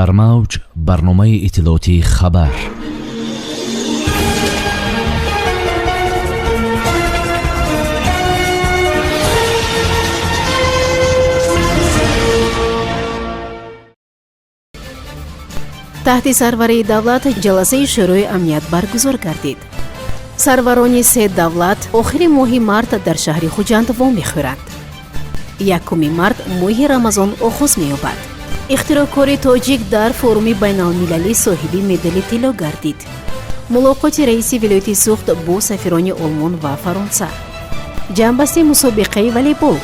Дар мавҷ барномаи иттилоотии «Хабар». Таҳти сарварии давлат ҷаласаи Шӯрои амният баргузор гардид. Сарварони се давлат охири моҳи март дар шаҳри Хуҷанд вомехӯранд. 1 март моҳи Рамазон оғоз меёбад. Ихтироъкори тоҷик дар форуми байналмилалӣ соҳиби медали тилло гардид. Мулоқоти раиси вилояти Суғд бо сафирони Олмон ва Фаронса. Ҷамъбасти мусобиқаи волейбол.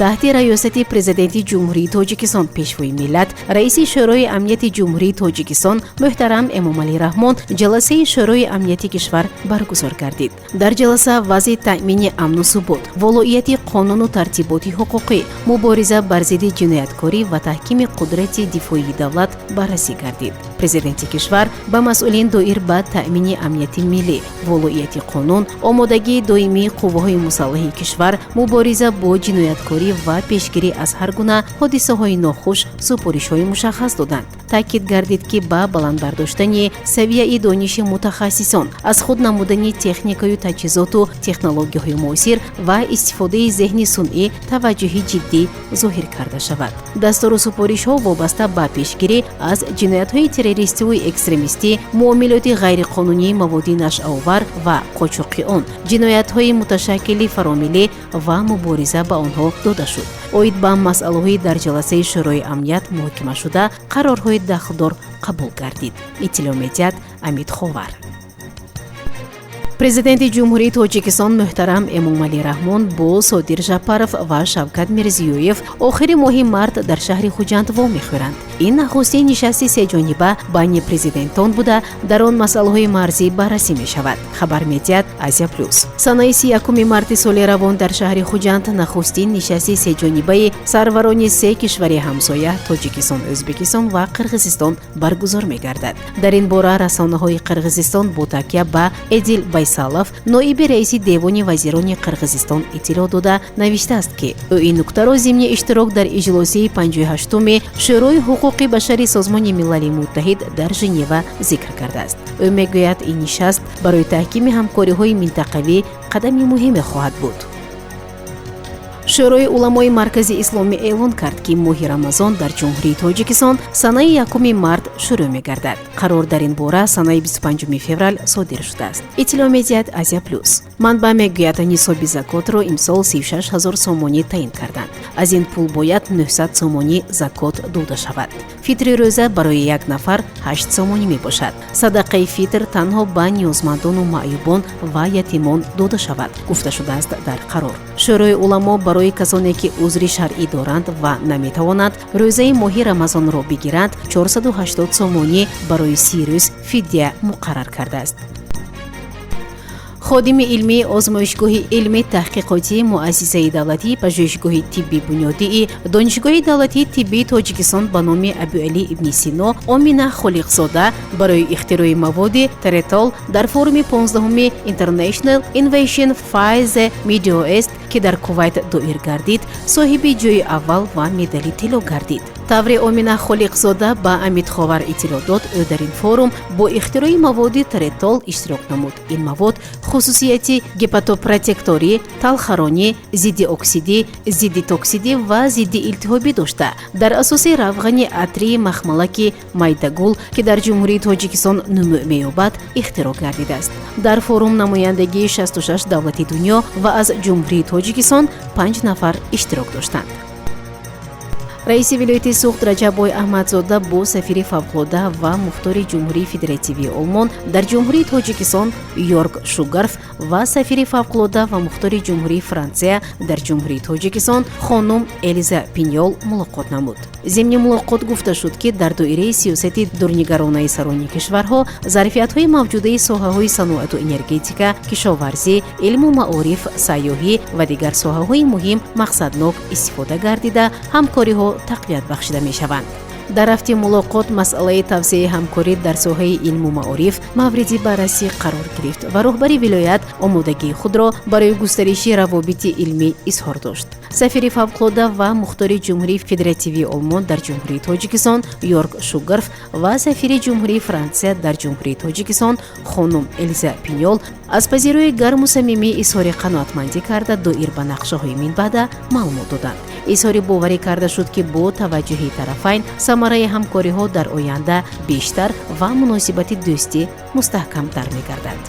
Таҳти раёсати Президенти Ҷумҳурии Тоҷикистон, Пешвои миллат, Раиси Шӯрои амнияти Ҷумҳурии Тоҷикистон муҳтарам Эмомалӣ Раҳмон ҷаласаи Шӯрои амнияти кишвар баргузор гардид. Дар ҷаласа вазъи таъмини амну субот, волоияти қонуну тартиботи ҳуқуқӣ, мубориза бар зидди ҷинояткорӣ ва таҳкими қудрати дифоии давлат баррасӣ гардид. Президенти кишвар ба масъулин доир ба таъмини амнияти миллӣ, волоияти қонун, омодагии доимии қувваҳои мусаллаҳи кишвар, мубориза бо ҷинояткорӣ ва пешгирӣ аз ҳар гуна ҳодисаҳои нохуш супоришҳои мушаххас доданд. Таъкид гардид, ки ба баланд бардоштани савияи дониши мутахассисон, аз худ намудани техникаю таҷҳизоту технологияҳои муосир ва истифодаи зеҳни сунъӣ таваҷҷӯҳи ҷиддӣ зоҳир карда шавад. Дастуру супоришҳо вобаста ба пешгирӣ аз ҷиноятҳои террористиву экстремистӣ, муомилоти ғайриқонунии маводи нашъаовар ва қочоқи он, ҷиноятҳои муташаккили фаромиллӣ ва мубориза ба онҳо дода шуд. Оид ба масъалаҳои дар ҷаласаи Шӯрои амният муҳокимашуда қарорҳои дахлдор қабул гардид, иттилоъ медиҳад Амид Ховар. Президенти Ҷумҳурии Тоҷикистон муҳтарам Эмомалӣ Раҳмон бо Содир Жапаров ва Шавкат Мирзиёев охири моҳи март дар шаҳри Хуҷанд вомехӯранд. Ин нахустин нишасти сеҷониба байни президентон буда, дар он масъалаҳои марзӣ баррасӣ мешавад, хабар медиҳад Азия Плюс. Санаи 31 марти соли равон дар шаҳри Хуҷанд нахустин нишасти сеҷонибаи сарварони се кишвари ҳамсоя Тоҷикистон, Ӯзбекистон ва Қирғизистон баргузор мегардад. Дар ин бора расонаҳои Қирғизистон бо такя ба Эдил Байсалов, ноиби раиси Девони вазирони Қирғизистон, иттилоъ дода навиштааст, ки ӯ ин нуктаро зимни иштирок дар иҷлосияи 58-уми Шӯрои ҳуқуқи башари Созмони Милали Муттаҳид дар Женева зикр кардааст. Ӯ мегӯяд, ин нишаст барои таҳкими ҳамкориҳои минтақавӣ қадами муҳиме хоҳад буд. Шӯрои уламои Маркази Исломӣ эълон кард, ки моҳи Рамазон дар Ҷумҳурии Тоҷикистон санаи 1 март шурӯъ мегардад. Қарор дар ин бора санаи 25 феврал содир шудааст, иттилоъ медиҳад Азия Плюс. Манбаъ мегӯяд, нисоби закотро имсол 36 ҳазор сомонӣ таъин карданд. Аз ин пул бояд 900 сомонӣ закот дода шавад. Фитри рӯза барои як нафар 8 сомонӣ мебошад. Садақаи фитр танҳо ба ниёзмандону маъюбон ва ятимон дода шавад, гуфта шудааст дар қарор. Шӯрои уламо барои касоне, ки узри шаръӣ доранд ва наметавонанд рӯзаи моҳи Рамазонро бигиранд, 480 сомонӣ барои 30 рӯз фидя муқаррар кардааст. Ходими илмии озмоишгоҳи илми таҳқиқотии Муассисаи давлатии пажӯҳишгоҳи тибби бунёдии Донишгоҳи давлатии тиббии Тоҷикистон ба номи Абуалӣ ибни Сино Омина Холиқзода барои ихтирои маводи третол дар форуми 15-уми International Innovation Fair Middle East, ки дар Кувайт доир гардид, соҳиби ҷои аввал ва медали тилло гардид. Тавре Омина Холиқзода ба Амидховар иттилоъ дод, ӯ дар ин форум бо ихтирои маводи третол иштирок намуд. Ин мавод хусусияти гепатопротекторӣ, талхаронӣ, зидди оксидӣ, зидди токсидӣ ва зидди илтиҳобӣ дошта, дар асоси равғани атрии махмалаки майдагул, ки дар Ҷумҳурии Тоҷикистон нумӯ меёбад, ихтироъ гардидааст. Дар форум намояндагии 66 давлати дунё ва аз Ҷумҳурии Тоҷикистон панҷ нафар иштирок доштанд. Раиси вилояти Суғд Раҷаббой Аҳмадзода бо сафири фавқулода ва мухтори Ҷумҳурии Федеративии Олмон дар Ҷумҳурии Тоҷикистон Йорг Шугарф ва сафири фавқулода ва мухтори Ҷумҳурии Франсия дар Ҷумҳурии Тоҷикистон хонум Элиза Пиньол мулоқот намуд. Зимни мулоқот гуфта шуд, ки дар доираи сиёсати дурнигаронаи сарони кишварҳо зарфиятҳои мавҷудаи соҳаҳои саноату энергетика, кишоварзӣ, илму маориф, сайёҳӣ ва дигар соҳаҳои муҳим мақсаднок истифода гардида, ҳамкориҳо тақвият бахшида мешаванд. Дар рафти мулоқот масъалаи тавсеаи ҳамкорӣ дар соҳаи илму маориф мавриди баррасӣ қарор гирифт ва роҳбари вилоят омодагии худро барои густариши равобити илмӣ изҳор дошт. Сафири фавқулода ва мухтори Ҷумҳурии Федеративии Олмон дар Ҷумҳурии Тоҷикистон Йорг Шугарф ва сафири Ҷумҳурии Франсия дар Ҷумҳурии Тоҷикистон хонум Элиза Пиньол аз пазирои гарму самимӣ изҳори қаноатмандӣ карда, доир ба нақшаҳои минбаъда маълумот доданд. Изҳори боварӣ карда шуд, ки бо таваҷҷӯҳи тарафайн самараи ҳамкориҳо дар оянда бештар ва муносибати дӯстӣ мустаҳкамтар мегардад.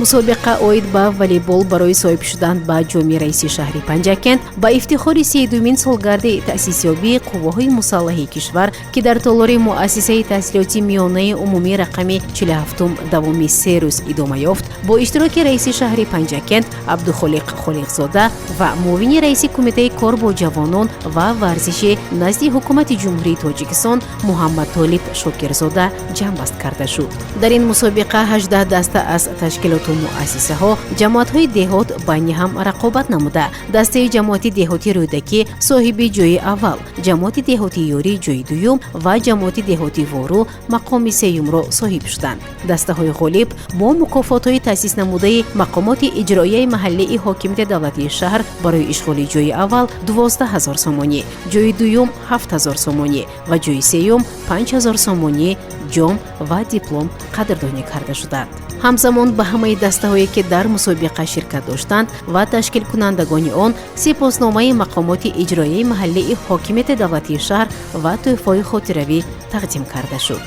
Мусобиқа оид ба волейбол барои соҳиб шудан ба ҷоми раиси шаҳри Панҷакент ба ифтихори 32-умин солгарди таъсисёбии қувваҳои мусаллаҳи кишвар, ки дар толори муассисаи таҳсилоти миёнаи умумӣ рақами 47-ум давоми 3 рӯз идома ёфт, бо иштироки раиси шаҳри Панҷакент Абдухолиқ Холиқзода ва муовини раиси Кумитаи кор бо ҷавонон ва варзиши назди Ҳукумати Ҷумҳурии Тоҷикистон Муҳаммадтолиб Шокирзода ҷамъбаст карда шуд. Дар ин мусобиқа 18 даста аз ташкилоту муассисаҳо, ҷамоатҳои деҳот байни ҳам рақобат намуда, дастаи ҷамоати деҳоти Рӯдакӣ соҳиби ҷои аввал, ҷамоати деҳоти Ёрӣ ҷои дуюм ва ҷамоати деҳоти Вору мақоми сеюмро соҳиб шуданд. Дастаҳои ғолиб бо мукофотҳои таъсиснамудаи мақомоти иҷроияи маҳаллии ҳокимияти давлатии шаҳр барои ишғоли ҷои аввал 12 000 сомонӣ, ҷои дуюм 7000 сомонӣ ва ҷои сеюм 5000 сомонӣ, ҷом ва диплом қадрдонӣ карда шуданд. Ҳамзамон ба ҳамаи дастаҳое, ки дар мусобиқа ширкат доштанд, ва ташкилкунандагони он сипосномаи мақомоти иҷроияи маҳаллии ҳокимияти давлатии шаҳр ва тӯҳфаҳои хотиравӣ тақдим карда шуд.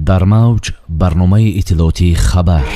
Дар мавҷ барномаи иттилоотии «Хабар».